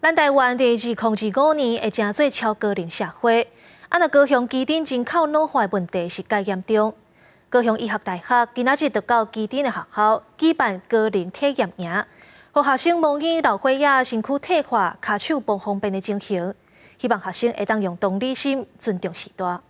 咱台灣佇2025年會成做超高齡社會，啊若高雄旗津人口老化問題是蓋嚴重。高雄醫學大學今仔日就到旗津的學校舉辦高齡體驗營，予學生模擬老歲仔身軀退化、跤手無方便的情形，希望學生會當用同理心尊重序大。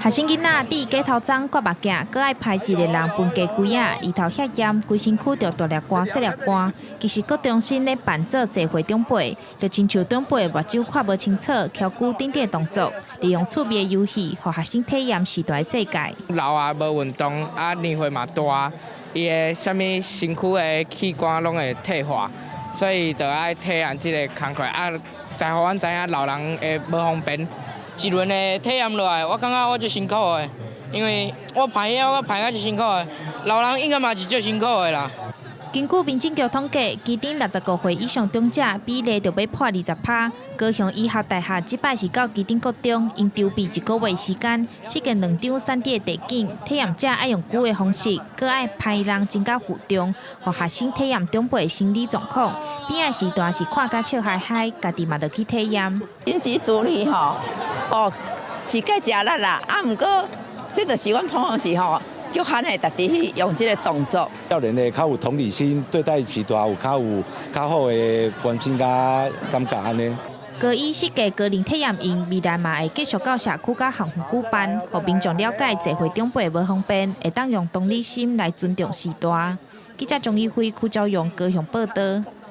學生囡仔戴假頭鬃、掛目鏡，閣愛排一个人分家櫃仔，日頭遐炎，規身軀著大粒汗、細粒汗。其實國中心咧扮做濟歲長輩，就親像長輩目睭看無清楚、蹺龜等等動作，利用趣味的遊戲，予學生體驗序大的世界。老啊，無運動啊，年歲嘛大，伊的啥物身軀的器官攏會退化，所以就愛體驗這个工課啊，才予阮知影老人會無方便。一輪的體驗落來，我感覺我足辛苦的，因為我排了，我排甲足辛苦的，老人應該嘛是足辛苦的啦。根據民政局統計，旗津65歲以上長者比例就欲破20%。高雄醫學大學這擺是到旗津國中，𪜶籌備一個月時間，設計兩張3D 的地景，體驗者愛用龜的方式，閣愛排人增加負重，予學生體驗長輩生理狀況。邊仔時段是看甲笑嗨嗨，家己嘛著去體驗。緊急獨立吼，哦，是較食力啦，啊，毋過這就是阮普通時吼，叫喊的家己去用這個動作。少年的較有同理心，對待序大有較有較好的關心佮感覺按呢。高醫設計高齡體驗營，未來嘛會繼續到社區佮學校舉辦，予民眾了解濟歲長輩無方便，會當用同理心來尊重序大。記者鍾宇輝、柯昭勇高雄報導。